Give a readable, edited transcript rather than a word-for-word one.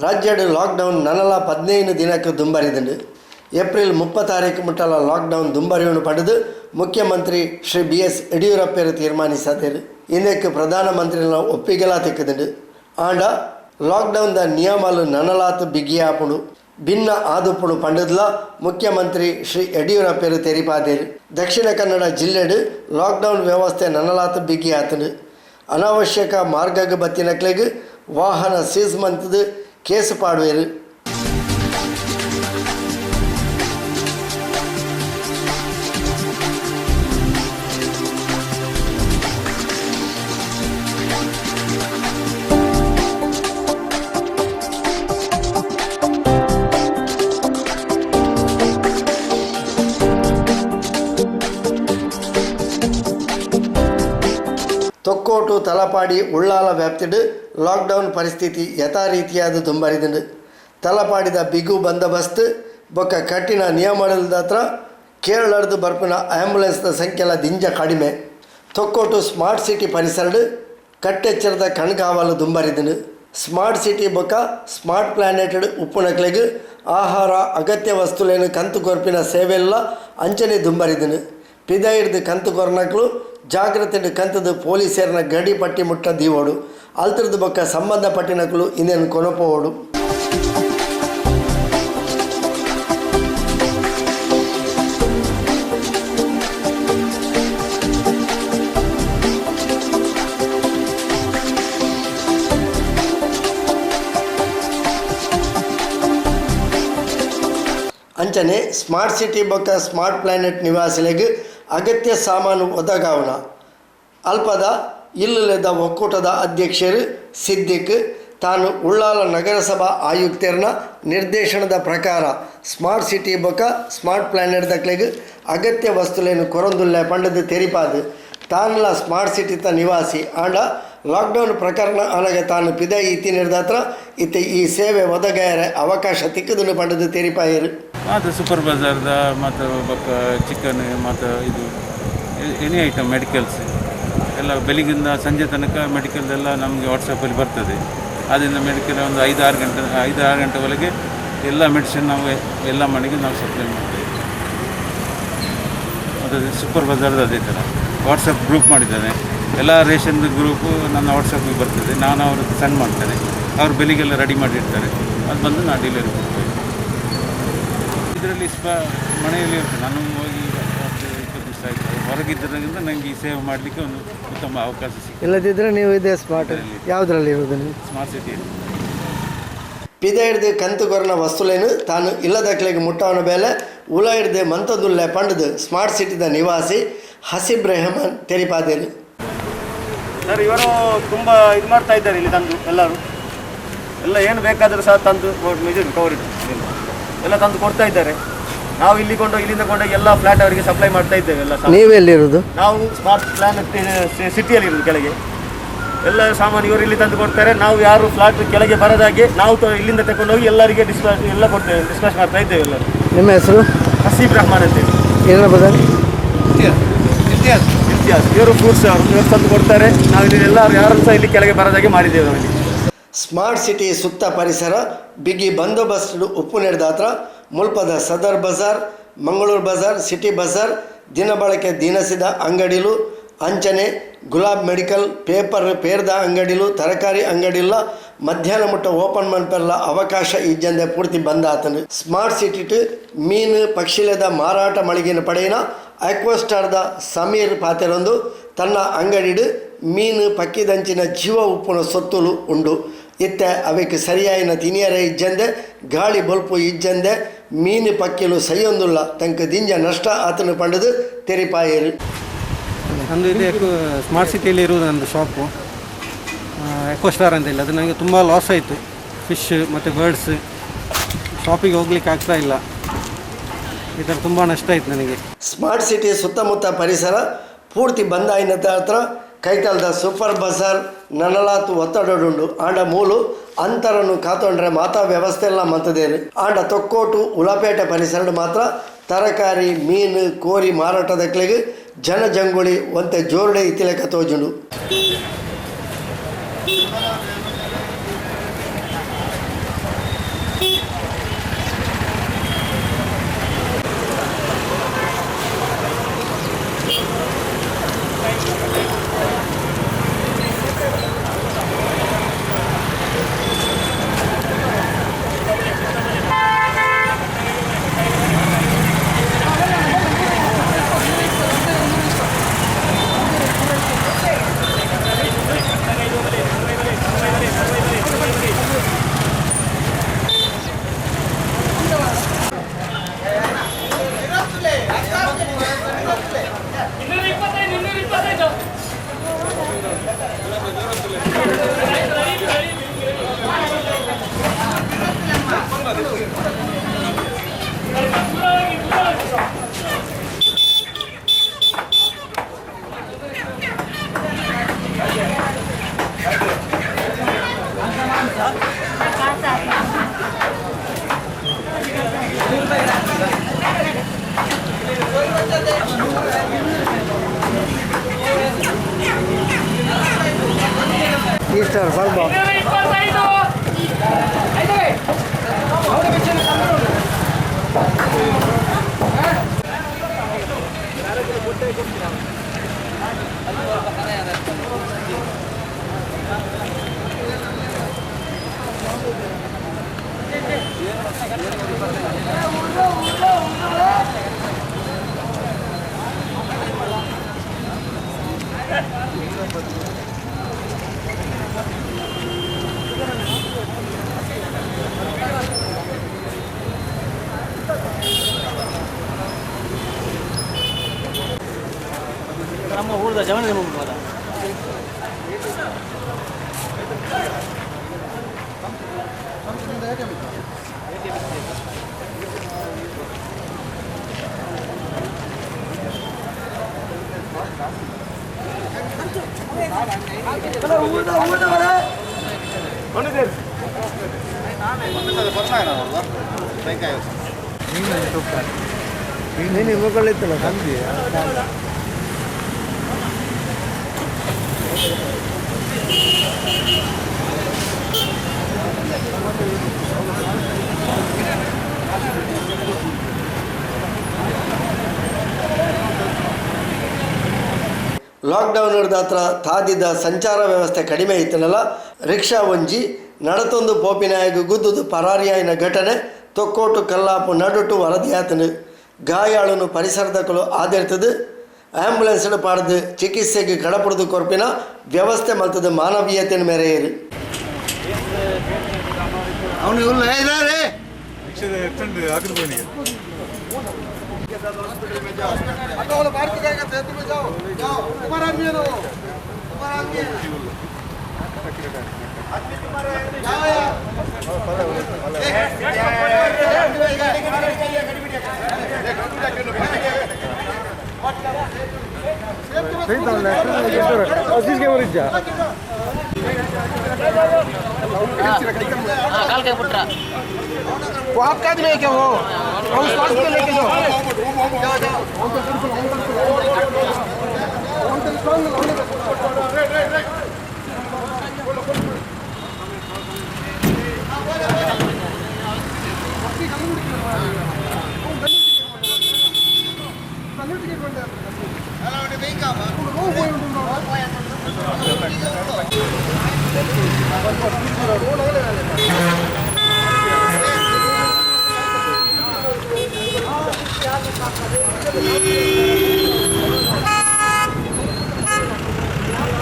ರಾಜ್ಯಡ್ ಲಾಕ್ಡೌನ್ ನನಲ 15 ದಿನಕ್ ದುಂಬರಿದ್ಂಡ್. ಏಪ್ರಿಲ್ 30 ತಾರೀಕು ಮುಟ್ಟಲ ಲಾಕ್ಡೌನ್ ದುಂಬರಿಯುಂಡು ಪಂಡುದು ಮುಖ್ಯಮಂತ್ರಿ ಶ್ರೀ ಬಿ ಎಸ್ ಯಡಿಯೂರಪ್ಪೆರು ತೀರ್ಮಾನಿಸಾದೆರ್. ಇಂದಕ್ಕೆ ಪ್ರಧಾನಮಂತ್ರಿನ ಒಪ್ಪಿಗೆಲಾ ತಿಕ್ಕುದುಂಡು. ಆಂಡ ಲಾಕ್ಡೌನ್ ದ ನಿಯಮಲು ನನಲಾತ್ ಬಿಗಿಯಾಪುಂಡು ಭಿನ್ನ ಆದುಪ್ಪುಂಡು ಪಂಡುದ್ಲ ಮುಖ್ಯಮಂತ್ರಿ ಶ್ರೀ ಯಡಿಯೂರಪ್ಪೆರು ತೆರಿಪಾದೆರ್. ದಕ್ಷಿಣ ಕನ್ನಡ ಜಿಲ್ಲೆಡ್ ಲಾಕ್ಡೌನ್ ವ್ಯವಸ್ಥೆ ನನಲಾತ್ ಬಿಗಿಯಾತುಂಡು. ಅನಾವಶ್ಯಕ ಮಾರ್ಗಗ್ ಬತ್ತಿನಕ್ಲೆಗ್ ವಾಹನ ಸೀಸ್ ಮಂತುದು ಕೇಸ್ ಪಾಡುವೆರ್. ತೊಕ್ಕೋಟು ತಲಪಾಡಿ ಉಳ್ಳಾಲ ವ್ಯಾಪ್ತಿಡ್ ಲಾಕ್ಡೌನ್ ಪರಿಸ್ಥಿತಿ ಯಥಾರೀತಿಯಾದ ದುಂಬರಿದುಂಡು. ತಲಪಾಡಿದ ಬಿಗು ಬಂದೋಬಸ್ತ್ ಬೊಕ್ಕ ಕಠಿಣ ನಿಯಮದತ್ರ ಕೇರಳರ್ದು ಬರ್ಪಿನ ಆಂಬ್ಯುಲೆನ್ಸ್ದ ಸಂಖ್ಯೆಲ ದಿಂಜ ಕಡಿಮೆ. ತೊಕ್ಕೋಟು ಸ್ಮಾರ್ಟ್ ಸಿಟಿ ಪರಿಸರಡ್ ಕಟ್ಟೆಚ್ಚರದ ಕಣ್ಕಾವಲು ದುಂಬರಿದುಂಡು. ಸ್ಮಾರ್ಟ್ ಸಿಟಿ ಬೊಕ್ಕ ಸ್ಮಾರ್ಟ್ ಪ್ಲಾನೆಟ್ ಉಪ್ಪುನಕ್ಲೆಗ್ ಆಹಾರ ಅಗತ್ಯ ವಸ್ತುಲೇನು ಕಂತು ಕೊರ್ಪಿನ ಸೇವೆಲ್ಲ ಅಂಚನೆ ದುಂಬರಿದುಂಡು. ಪಿದೈರ್ದು ಕಂತು ಕೊರ್ನಕ್ಲು ಜಾಗ್ರತೆ ಕಂತದ ಪೊಲೀಸರನ್ನ ಗಡಿ ಪಟ್ಟಿ ಮುಟ್ಟ ದೀವೋಡು. ಅಲ್ತರದ ಬೊಕ್ಕ ಸಂಬಂಧಪಟ್ಟಿನಕ್ಲು ಇನ್ನೇನು ಕೊನಪೋಡು. ಅಂಚನೆ ಸ್ಮಾರ್ಟ್ ಸಿಟಿ ಬೊಕ್ಕ ಸ್ಮಾರ್ಟ್ ಪ್ಲಾನೆಟ್ ನಿವಾಸಿಲೆಗ್ ಅಗತ್ಯ ಸಾಮಾನು ಒದಗಾವಣ ಅಲ್ಪದ ಇಲ್ಲುಲೆದ ಒಕ್ಕೂಟದ ಅಧ್ಯಕ್ಷರು ಸಿದ್ದಿಕ್ ತಾನು ಉಳ್ಳಾಲ ನಗರಸಭಾ ಆಯುಕ್ತರನ ನಿರ್ದೇಶನದ ಪ್ರಕಾರ ಸ್ಮಾರ್ಟ್ ಸಿಟಿ ಬೊಕ್ಕ ಸ್ಮಾರ್ಟ್ ಪ್ಲಾನೆಟ್ ದಕ್ಲೆಗ್ ಅಗತ್ಯ ವಸ್ತುಲೇನು ಕೊರಂದುಲ್ಲೆ ಪಂಡದು ತೆರಿಪಾದು. ತಾನುಲ ಸ್ಮಾರ್ಟ್ ಸಿಟಿತ ನಿವಾಸಿ ಆಂಡ ಲಾಕ್ಡೌನ್ ಪ್ರಕರಣ ಅನಗ ತಾನು ಪಿದ ಇತ್ತಿ ನಿರ್ದಾತ್ರ ಇತ್ತೆ ಈ ಸೇವೆ ಒದಗಾಯರೆ ಅವಕಾಶ ತಿಕ್ಕುದುನು ಪಂಡದು ತೆರಿಪಾಯರು. ಅದು ಸೂಪರ್ ಬಜಾರ್ದ ಮತ್ತು ಬೊಕ್ಕ ಚಿಕನ್ ಮತ್ತು ಇದು ಎನಿ ಐಟಮ್ ಮೆಡಿಕಲ್ಸ್ ಎಲ್ಲ ಬೆಳಿಗ್ಗಿಂದ ಸಂಜೆ ತನಕ ಮೆಡಿಕಲ್ದೆಲ್ಲ ನಮಗೆ ವಾಟ್ಸಪ್ಪಲ್ಲಿ ಬರ್ತದೆ. ಆದ್ದರಿಂದ ಮೆಡಿಕಲ್ ಒಂದು 5-6 ಗಂಟೆ 5-6 ಗಂಟೆ ಒಳಗೆ ಎಲ್ಲ ಮೆಡಿಸಿನ್ ನಾವು ಎಲ್ಲ ಮನೆಗೆ ನಾವು ಸಪ್ಲೈ ಮಾಡ್ತೇವೆ. ಮತ್ತು ಸೂಪರ್ ಬಜಾರ್ದು ಅದೇ ಥರ ವಾಟ್ಸಪ್ ಗ್ರೂಪ್ ಮಾಡಿದ್ದಾನೆ. ಎಲ್ಲ ರೇಷನ್ದು ಗ್ರೂಪು ನನ್ನ ವಾಟ್ಸಪ್ಪಿಗೆ ಬರ್ತದೆ. ನಾನು ಅವ್ರಿಗೆ ಸೆಂಡ್ ಮಾಡ್ತೇನೆ. ಅವ್ರು ಬೆಳಿಗ್ಗೆಲ್ಲ ರೆಡಿ ಮಾಡಿರ್ತಾರೆ. ಅದು ಬಂದು ನಾನು ಡೆಲಿವರಿ ಕೊಡ್ತೇನೆ. ಇದರಲ್ಲಿ ಮನೆಯಲ್ಲಿ ಇರ್ತದೆ. ನಾನು ಹೋಗಿ 10-20 ದಿವಸ ಆಯಿತು. ಹೊರಗಿದ್ದರಿಂದ ನನಗೆ ಈ ಸೇವೆ ಮಾಡಲಿಕ್ಕೆ ಒಂದು ಉತ್ತಮ ಅವಕಾಶ ಸಿಕ್ಕಿದೆ. ಇಲ್ಲದಿದ್ದರೆ ನೀವು ಇದೇ ಸ್ಮಾರ್ಟ್ ಯಾವುದರಲ್ಲಿ ಇರುವುದು ನೀವು? ಸ್ಮಾರ್ಟ್ ಸಿಟಿಯಲ್ಲಿ. ಪಿದ ಹಿಡ್ದು ಕಂತು ಕೊರನ ವಸ್ತುಲೇನು ತಾನು ಇಲ್ಲದಕ್ಲೆಗ್ ಮುಟ್ಟವನ ಬೇಲೆ ಉಲ ಹಿಡ್ದು ಮಂತದುಲ್ಲೆ ಪಂಡದು ಸ್ಮಾರ್ಟ್ ಸಿಟಿದ ನಿವಾಸಿ ಹಸೀಬ್ ರೆಹಮಾನ್ ತೆರಿಪಾದೇರು. ಸರ್, ಇವರು ತುಂಬ ಇದು ಮಾಡ್ತಾ ಇದ್ದಾರೆ. ಇಲ್ಲಿ ತಂದು ಎಲ್ಲರೂ ಎಲ್ಲ ಏನು ಬೇಕಾದರೂ ಸಹ ತಂದು ಇದು ಕವರ್ ಎಲ್ಲ ತಂದು ಕೊಡ್ತಾ ಇದ್ದಾರೆ. ನಾವು ಇಲ್ಲಿ ಕೊಂಡು ಇಲ್ಲಿಂದ ಕೊಂಡೋಗಿ ಎಲ್ಲ ಫ್ಲಾಟ್ ಅವರಿಗೆ ಸಪ್ಲೈ ಮಾಡ್ತಾ ಇದ್ದೇವೆ ಎಲ್ಲ ಸಾಮಾನು. ನೀವೆಲ್ಲಿರುವುದು? ನಾವು ಸ್ಮಾರ್ಟ್ ಪ್ಲಾನೆಟ್ ಸಿಟಿಯಲ್ಲಿ ಇರುವುದು ಕೆಳಗೆ. ಎಲ್ಲ ಸಾಮಾನು ಇವರು ಇಲ್ಲಿ ತಂದು ಕೊಡ್ತಾರೆ. ನಾವು ಯಾರು ಫ್ಲಾಟ್ ಕೆಳಗೆ ಬರದಾಗೆ ನಾವು ಇಲ್ಲಿಂದ ತಗೊಂಡೋಗಿ ಎಲ್ಲರಿಗೆ ಡಿಸ್ಪ್ಯಾಚ್ ಎಲ್ಲ ಕೊಡ್ತೇವೆ, ಡಿಸ್ಪ್ಯಾಚ್ ಮಾಡ್ತಾ ಇದ್ದೇವೆ ಎಲ್ಲರೂ. ನಿಮ್ಮ ಹೆಸರು? ಹಸೀಬ್ ರಹಮಾನ್ ಅಂತೇಳಿ. ಏನರ ಬದಲ್ ಇಮ್ತಿಯಾಸ್. ಇವರು ಫ್ರೂಟ್ಸ್ ಅವರು, ಇವರು ತಂದು ಕೊಡ್ತಾರೆ. ನಾವು ಇಲ್ಲಿ ಎಲ್ಲರೂ ಯಾರು ಸಹ ಇಲ್ಲಿ ಕೆಳಗೆ ಬರದಾಗೆ ಮಾಡಿದ್ದೇವೆ ನಾವು ಇಲ್ಲಿ. ಸ್ಮಾರ್ಟ್ ಸಿಟಿ ಸುತ್ತ ಪರಿಸರ ಬಿಗಿ ಬಂದೋಬಸ್ತ್ ಉಪ್ಪು ನೆಡ್ದಾತ್ರ ಮುಲ್ಪದ ಸದರ್ ಬಜಾರ್, ಮಂಗಳೂರು ಬಜಾರ್, ಸಿಟಿ ಬಜಾರ್, ದಿನಬಳಕೆ ದಿನಸಿದ ಅಂಗಡಿಲು, ಅಂಚನೆ ಗುಲಾಬ್ ಮೆಡಿಕಲ್, ಪೇಪರ್ ಪೇರ್ದ ಅಂಗಡಿಲು, ತರಕಾರಿ ಅಂಗಡಿಲ್ಲ ಮಧ್ಯಾಹ್ನ ಮುಟ್ಟ ಓಪನ್ ಮನ್ಪೆಲ್ಲ ಅವಕಾಶ ಇಜ್ಜಂದೆ ಪೂರ್ತಿ ಬಂದಾತನು. ಸ್ಮಾರ್ಟ್ ಸಿಟಿಟ್ ಮೀನು ಪಕ್ಷಿಲೆದ ಮಾರಾಟ ಮಳಿಗೆನ ಪಡೆಯಿನ ಆಕ್ವಾಸ್ಟಾರ್ದ ಸಮೀರ್ ಪಾತೆರೊಂದು ತನ್ನ ಅಂಗಡಿಡು ಮೀನು ಪಕ್ಕಿದಂಚಿನ ಜೀವ ಉಪ್ಪುನ ಸೊತ್ತುಲು ಉಂಡು. ಇತ್ತೆ ಅವೆಕ್ ಸರಿಯಾಯಿನ ತಿನಿಯರೆ ಇಜ್ಜಂದೆ ಗಾಳಿ ಬೊಲ್ಪು ಇಜ್ಜಂದೆ ಮೀನು ಪಕ್ಕಿಲು ಸೈಯೊಂದುಲ್ಲ. ತಂಕ ದಿಂಜ ನಷ್ಟ ಆತನು ಪಂಡದು ತೆರಿಪಾಯರು. ನಂದು ಇದೆ ಸ್ಮಾರ್ಟ್ ಸಿಟಿಯಲ್ಲಿ ಇರುವುದು ನಂದು ಶಾಪು, ಎಕೋಸ್ಟಾರ್ ಅಂತ ಇಲ್ಲ. ಅದು ನನಗೆ ತುಂಬ ಲಾಸ್ ಆಯಿತು. ಫಿಶ್ ಮತ್ತು ಬರ್ಡ್ಸ್ ಶಾಪಿಗೆ ಹೋಗ್ಲಿಕ್ಕೆ ಆಗ್ತಾ ಇಲ್ಲ. ಈ ಥರ ತುಂಬ ನಷ್ಟ ಆಯಿತು ನನಗೆ. ಸ್ಮಾರ್ಟ್ ಸಿಟಿ ಸುತ್ತಮುತ್ತ ಪರಿಸರ ಪೂರ್ತಿ ಬಂದಾಯಿನ ಹತ್ರ ಕೈತಲ್ದ ಸೂಪರ್ ಬಜಾರ್ ನನಲಾತು ಒತ್ತಡಡುಂಡು. ಆಂಡ ಮೂಲು ಅಂತರನ್ನು ಕಾತೊಂಡ್ರೆ ಮಾತಾ ವ್ಯವಸ್ಥೆ ಎಲ್ಲ ಮಂತದೇರು. ಆಂಡ ತೊಕ್ಕೋಟು ಉಲಪೇಟೆ ಪರಿಸರ ಮಾತ್ರ ತರಕಾರಿ ಮೀನು ಕೋರಿ ಮಾರಾಟದಕ್ಲೆಗ್ ಜನಜಂಗುಳಿ ಒಂತೆ ಜೋರುಡೆ ಇತ್ತಿಲೆಕ್ಕ ತೋಜುಂಡು. ಈಸ್ಟರ್ ಪರ್ಬ ನಮ್ಮ ಊರದ ಜವನ ಹೋಗ್ಬೋದ. ನೀನು ಮುಗಳಿತ್ತಲ್ಲ. ಲಾಕ್ಡೌನ್ ಹಿಡ್ದಾತ್ರ ತಾದಿದ್ದ ಸಂಚಾರ ವ್ಯವಸ್ಥೆ ಕಡಿಮೆ ಇತ್ತನಲ್ಲ, ರಿಕ್ಷಾ ಒಂಜಿ ನಡತೊಂದು ಪೋಪಿನಾಯಗ ಗುದ್ದುದು ಪರಾರಿಯಾಯಿನ ಘಟನೆ ತೊಕ್ಕೋಟು ಕಲ್ಲಾಪು ನಡುಟು ವರದಿಯಾತನು. ಗಾಯಾಳನು ಪರಿಸರದಕಲು ಆದಿರ್ತದೆ ಆಂಬ್ಯುಲೆನ್ಸ್ ಪಾಡ್ದು ಚಿಕಿತ್ಸೆಗೆ ಕಡಪುಡ್ದು ಕೊರ್ಪಿನ ವ್ಯವಸ್ಥೆ ಮಲ್ತದ ಮಾನವೀಯತೆಯ ಮೇರೆಯೇರಿ. वो आपका आदमी है क्या? वो उस हॉस्पिटल लेके जाओ।